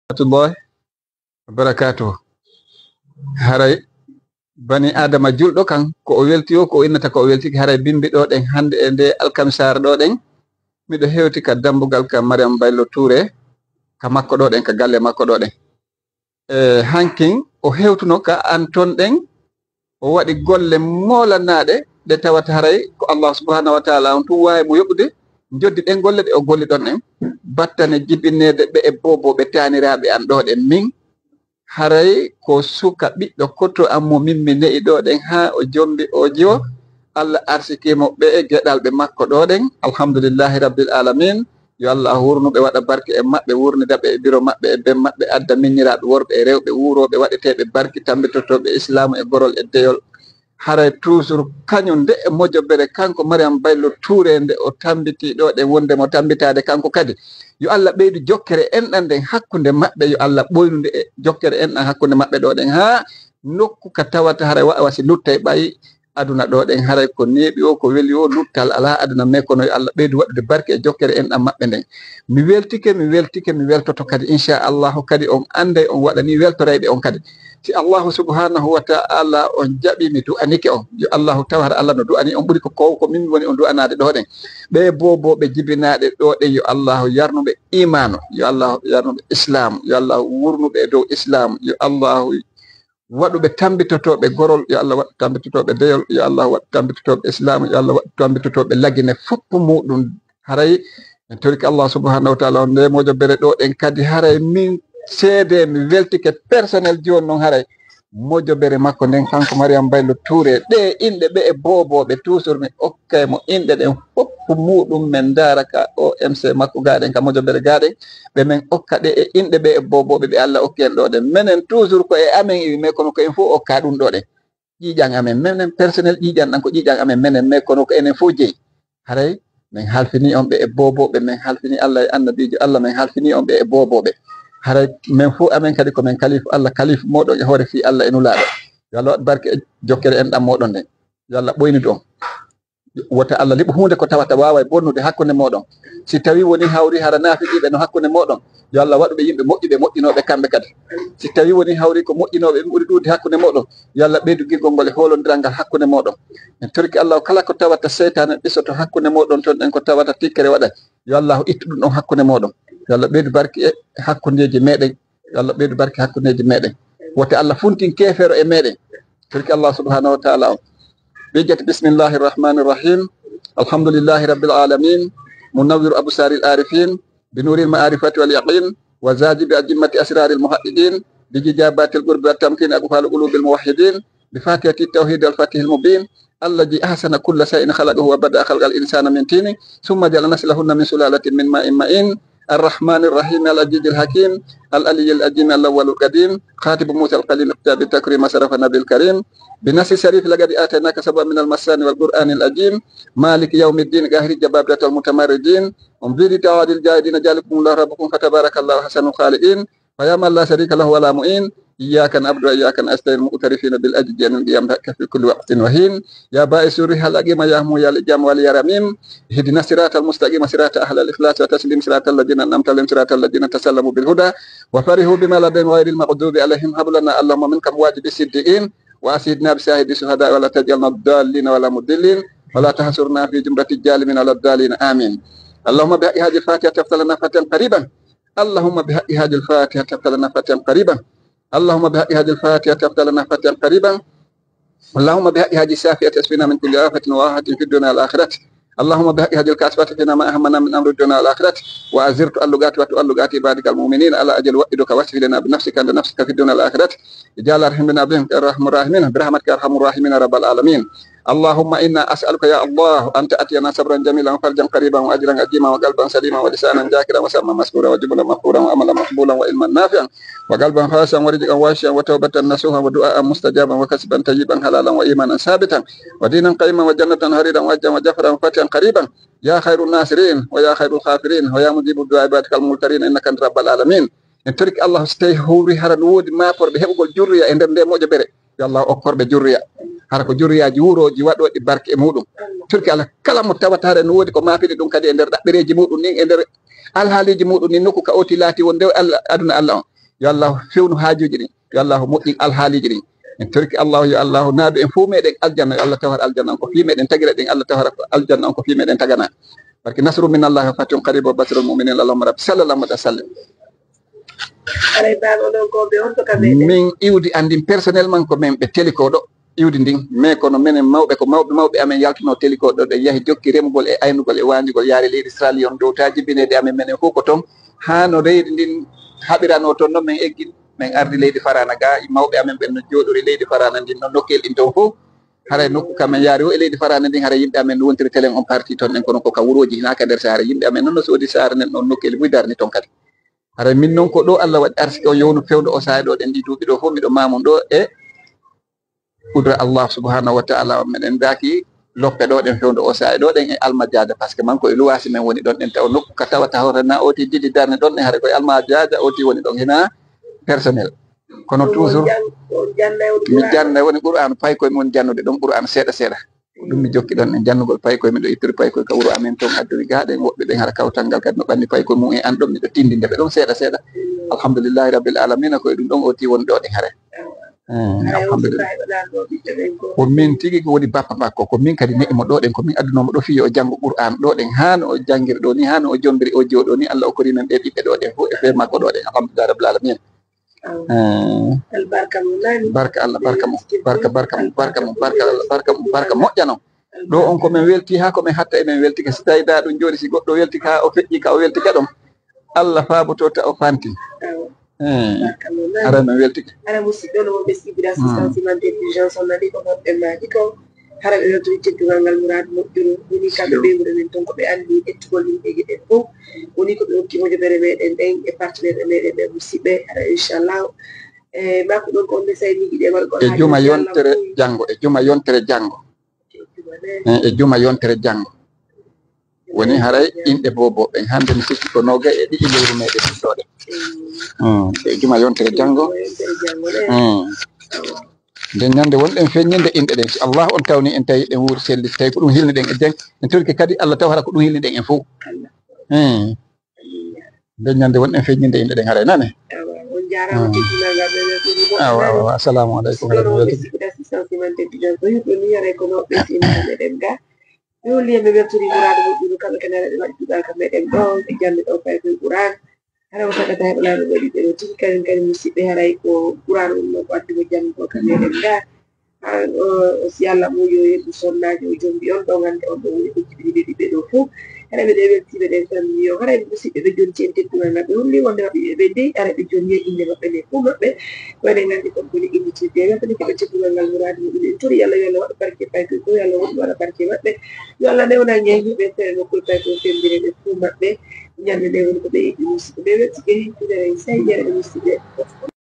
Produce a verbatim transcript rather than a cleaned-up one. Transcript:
Rahmatullahi wa barakatuh. Haray bani Adama julɗo kan, ko o welti o, ko o innata ko o weltiki, haray bimbi ɗo ɗen hannde e nde alkamisaare ɗo ɗen, miɗo hewti ka dambugal ka Mariam Baylo Touré, ka makko ɗo ɗen, ka galle makko ɗo ɗen. E hankin o hewtuno ka an ton ɗen, o waɗi golle moolanaaɗe ɗe tawata haray ko Allah subhanahu wa ta'ala on tun waawi mo yoɓude, joddi ɗen golle ɗe o golli ɗon ɗen, battane jibineede ɓe e boobooɓe taaniraaɓe an ɗo ɗen min. Haray ko suka ɓiɗɗo koto an mo min mi ne'i ɗo ɗen haa o jombi o jiwo. Allah arsikii mo ɓe e geɗalɓe makko ɗo ɗen. Alhamdulillahi Rabbil Alamin. Yo Allah wurnu ɓe, waɗa barke e maɓɓe, wurnida ɓe e biro maɓɓe, e ben maɓɓe, adda miññiraaɓe worɓe e rewɓe, wuurooɓe, waɗeteeɓe barki, tammbitotooɓe Islaamu e gorol e deyol. Haray toujours kañum nde e mojobere kanko Mariam Baylo Touré nde o tammbiti ɗo ɗen wonde mo tammbitaade kanko kadi. Yo Allah ɓeydu jokkere enɗan nden hakkunde maɓɓe, yo Allah ɓoynu nde e jokkere enɗan hakkunde maɓɓe ɗo ɗen haa nokku ka tawata haray wa'a wasi luttay ɓay aduna ɗo ɗen, haray ko neeɓi o, ko weli o, luttal alaa aduna, mais kono yo Allah ɓeydu waɗude barke e jokkere enɗan maɓɓe nden. Mi weltike, mi weltike, mi weltoto kadi, inchallahu, kadi on annday on waɗani weltorayɓe on kadi. Si Allahu subhanahu wa ta'ala on jaɓi, mi du'anike on, yo Allahu taw hara Allah no du'ani on ɓuri ko ko, ko min woni on du'anaade ɗo ɗen. Ɓe boobooɓe jibinaaɗe ɗo ɗen, yo Allahu yarnu ɓe imaanu, yo Allahu yarnu ɓe Islaamu, yo Allahu wurnu ɓe e dow Islaamu, yo Allahu waɗu ɓe tammbitotooɓe gorol, yo Allah waɗu tammbitotooɓe deyol, yo Allah waɗu tammbitotooɓe Islaamu, yo Allah waɗu tammbitotooɓe Lagine fof muɗum. Haray en torike Allah subhanahu wa ta'ala on nde mojobere ɗo ɗen kadi, haray min seede mi weltike personnel jooni non, haray mojobere makko nden kanko Mariam Baylo Touré, ɗe inɗe ɓe e boobooɓe toujours mi okkay mo inɗe ɗen fof muɗum, men ndaara ka O M C makko gaaɗen, ka mojobere gaaɗen, ɓe men okka ɗe e inɗe ɓe e boobooɓe ɓe Allah okki en ɗo ɗen. Menen toujours ko e amen iwi, mais kono ko en fof okka ɗum ɗo ɗen. Ƴiiƴan amen, menen personnel ƴiiƴan ɗan ko ƴiiƴan amen menen, mais kono ko enen fof jeyi. Haray men halfini on ɓe e boobooɓe, men halfini Allah e annabiijo Allah, men halfini on ɓe e boobooɓe. Haray men fof amen kadi ko men kalifu Allah, kalifu mooɗon e hoore fii Allah e Nulaaɗo. Yo Allah waɗ barke e jokkere enɗan mooɗon nden. Yo Allah ɓoynidu on. Wota Allah liɓu huunde ko tawata waaway bonnude hakkunde mooɗon. Si tawii wonii hawri hara naafiqiiɓe no hakkunde mooɗon, yo Allah waɗu ɓe yimɓe moƴƴuɓe, moƴƴinooɓe kamɓe kadi. Si tawii wonii hawri ko moƴƴinooɓe ɓe ɓuri ɗuuɗde hakkunde mooɗon, yo Allah ɓeydu giggol ngol e hoolondiral ngal hakkunde mooɗon. En torike Allah kala ko tawata seytaane ɗisoto hakkunde mooɗon ton ɗen ko tawata tikkere waɗay, yo Allah ittu ɗum ɗon hakkunde mooɗon. Yo Allah ɓeydu barke e hakkundeeji meɗen. Yo Allah ɓeydu barke hakkundeeji meɗen. Wote Allah funtin keefeero e meɗen. Torki Allah subhanahu wa ta'ala on. Ɓe jatti, bismillahi rahmani rahim. Alhamdulillahi rabbil alamin. Munawwiru absaril arifin. Bi nuril ma'arifati wal yaqin. Wa zaji bi ajimmati asraril muhaqqiqin. Bi jijabatil qurbi wa tamkin aqfal qulubil muwahhidin. Bi fatihati tawhid al fatihil mubin. الذي أحسن كل شيء خلقه وبدأ خلق الإنسان من طين ثم جعل نسلهن من سلالة من ماء مهين. الرحمن الرحيم العزيز الحكيم العلي العظيم الأول القديم خاطب موسى الكليم اقتضى بالتكريم أشرف النبي الكريم بنص شريف لقد آتيناك سبعا من المثاني والقرآن العظيم مالك يوم الدين قاهر الجبابرة المتمردين انظر تعالى الجاهدين ذلكم الله ربكم فتبارك الله أحسن الخالقين فيا من لا شريك له ولا معين إياك نعبد وإياك نستعين معترفين بالعجز جنون قيام في كل وقت وحين يا باعث الريح العقيم يا همو يا لجام ولي يا رميم اهدنا الصراط المستقيم صراط أهل الإخلاص وتسليم صراط الذين أنعمت عليهم صراط الذين تسلموا بالهدى وفرحوا بما لديهم غير المغضوب عليهم هب لنا اللهم منك موجب الصديقين وأسعدنا بشاهد الشهداء ولا تجعلنا الضالين ولا مضلين ولا تحشرنا في زمرة الظالمين ولا الضالين آمين. اللهم بحق هذه الفاتحة افتح لنا فتحا قريبا. اللهم بحق هذه الفاتحة افتح لنا فتحا قريبا. اللهم بحق هذه الفاتحة افتح لنا فتحا قريبا. اللهم بحق هذه الشافية اشفنا من كل آفة وآفة في الدنيا والآخرة. اللهم بحق هذه الكاشفة فينا ما أهمنا من أمر الدنيا والآخرة. وأزر تؤلقات وتؤلقات عبادك المؤمنين على أجل وعدك واشف لنا بنفسك أنت نفسك في الدنيا والآخرة. اجعل أرحم بنا بهم يا أرحم الراحمين برحمتك يا أرحم الراحمين رب العالمين. اللهم إنا أسألك يا الله أن تأتينا صبرا جميلا وفرجا قريبا وأجرا عظيما وقلبا سليما ولسانا ذاكرا وسمعا مشكورا وجبلا مغفورا وعملا مقبولا وعلما نافعا وقلبا خاشعا ورزقا واسعا وتوبة نصوحا ودعاء مستجابا وكسبا طيبا حلالا وإيمانا ثابتا ودينا قيما وجنة حريرا وحجا وظفرا وفتحا قريبا يا خير الناصرين ويا خير الغافرين ويا مجيب الدعاء عبادك المضطرين إنك أنت رب العالمين. En torike Allah so tawi howri hara no woodi maaporɓe heɓugol jurriya e nder nde moƴƴere, yo Allah okkor ɓe jurriya. Hara ko jurriyaaji wurooji waɗooɗi barke e muɗum. Torike Allah kala mo tawata hara no woodi ko maapini ɗum kadi e nder ɗaɓɓereeji muɗum ɗin, e nder alhaaliiji muɗum ɗin, nokku ka oti laati wonde Allah, aduna Allah on. Yo Allahu fewnu haajuuji ɗin. Yo Allahu moƴƴin alhaaliiji ɗin. En torike Allahu, yo Allahu naadu en fof meɗen aljanna. Yo Allah tawar aljanna on ko fii meɗen tagira ɗen. Allah tawar aljanna on ko fii meɗen tagana. Barke nasru min Allah wa fatihun qarib wa basirul mu'minin. Allahumma rabbi salli ala Muhammad wa sallim. Haray baaba onon ko ɓe on to kamɓe ɗen. Min iwdi anndin personnellement ko min ɓe teli ko ɗo iwdi ndin, mais kono menen mawɓe, ko mawɓe mawɓe amen yaltuno teli ko ɗo, ɗe yahi jokki remugol e aynugol e wañugol, yaari leydi Sierra Leone dow ta jibineede amen, menen fof ko toon. Haa no leydi ndin haɓirano toon, no min eggi, min ardi leydi Farana ga, mawɓe amen ɓen no jooɗori leydi Farana ndin, no nokkeeli ɗin toon fof. Haray nokku ka min yaari o e leydi Farana ndin, haray yimɓe amen no wontiri telen on parti toon ɗen, kono ko ka wurooji, hinaa ka nder saare. Yimɓe amen noon no soodi saare nden ɗon nokkeeli buy darni toon kadi. Haray min noon ko ɗo Allah waɗi arsike o yownu fewndo o saaya ɗo ɗen ɗi duuɓi ɗo fof miɗo maamum ɗo e qudra Allah subhanahu wa ta'ala. Meɗen daaki loppe ɗo ɗen fewndo o saaya ɗo ɗen e almajaaja, parce que man ko e luwaasi men woni ɗon ɗen, taw nokku ka tawata hoore na oti didi darni ɗon ɗen, haray ko e almajaaja oti woni ɗon, hinaa personnel. Kono toujours mi janna woni Qur'an, paykoy mi woni jannude ɗon Qur'an seeɗa seeɗa. Ko ɗum mi jokki ɗon e jannugol paykoy, miɗo ittiri paykoy ka wuro amen toon, addori gaa ɗen, woɓɓe ɓen hara kawtal ngal kadi no ɓanni paykoy mum e an ɗon, miɗo tindinde ɓe ɗon seeɗa seeɗa. Alhamdulillahi rabbil alamina, ko e ɗum ɗon oti woni ɗo ɗen hare. Eh, alhamdulillah. Ko min tigi ko woni bappa makko, ko min kadi ne'i mo ɗo ɗen, ko min addunoo mo ɗo fii yo o janngu Qur'an ɗo ɗen, haa no o janngiri ɗo ni, haa no o jombiri o jooɗo ni, Allah okkori men ɓe ɓiɓɓe ɗo ɗen fof e fee makko ɗo ɗen. Alhamdulillahi rabbil alamin. Eh, albarka mo nani. Barka Allah, barka mo, barka, barka mo, barka mo, barka Allah, barka mo, barka moƴƴano. Ɗo on ko min welti, haa ko min hatta e min weltike. Si tawi da ɗum jooɗi, si goɗɗo weltike haa o feƴƴi ka o weltike ɗon, Allah faaboto ta o fanti. Awa. Eh, barka mo nani. Ara min weltike. Ara musidɗo no wonɓe sibira assistance humanitaire d'urgence on nani ko moɗɗen maaji ko. Hara ɓe weltori teddungal ngal muraadu moƴƴuru. Woni kamɓe ɓe wuro men toon ko ɓe anndi ƴettugol yimɓeeji ɓen fof. Woni ko ɓe hokki hojomere meɗen ɗen e partenaire meɗen ɓen musidɓe. Hara inchallah. E makko ɗon ko on nde say miijiɗe wargol e juma yontere janngo, e juma yontere janngo. Eh, e juma yontere janngo. Woni haray inɗe bobo ɓen hannde mi sikki ko noga e ɗiɗi lewru meɗen ɗo ɗen. Mm, e juma yontere janngo. Mm. Nden ñande wonɗen feññinde inɗe ɗen. Si Allah on tawni en tawi ɗen wuuri selli, tawi ko ɗum hilni ɗen e den. En torike kadi Allah taw hara ko ɗum hilni ɗen en fof. Hmm. Nden ñande wonɗen feññinde inɗe ɗen haray nane. Awa, on jaaraama teddungal ngal ɓe weltori mo. Awa, awa, assalamu aleykum. Ɓe holli yimɓe weltori muraadu moƴƴuru kamɓe kadi hara ɓe waɗi duɗal ka meɗen ɗo, ɓe janni ɗo paykoy Qur'an. Hara o tagata heɓanaano waɗi ɓe ɗo tigi kañum kadi musidɓe haray ko Qur'an on no ko addi mo janngo ka meɗen ga. Haa o, o si Allah mo yo yeɗu sonnaajo o jombi on ɗo ngannde on ɗo woni ko jiɓini ɓe ɓiɓɓe ɗo fof. Hara ɓe ɗe weltiiɓe ɗen tan mi yo hara ɓe musidɓe ɓe jonti en teddungal ngal ɓe holli wonde maɓɓe ɓe dey hara ɓe jonni e innde maɓɓe nde fof maɓɓe. Ko enen nganndi kon koni innitirde e weltanike ɓe teddungal ngal muraadi muɗum en tori Allah yo Allah waɗa barke paykoy ko yo Allah woɗɗu waɗa barke maɓɓe. Yo Allah newna ñeeñiiɓe sere nokkol paykoy fembire ɓe fof maɓɓe. Ñande nde woni ko ɓe yiɗi musidɓe ɓe weltike hintinere e saynere e musidɓe.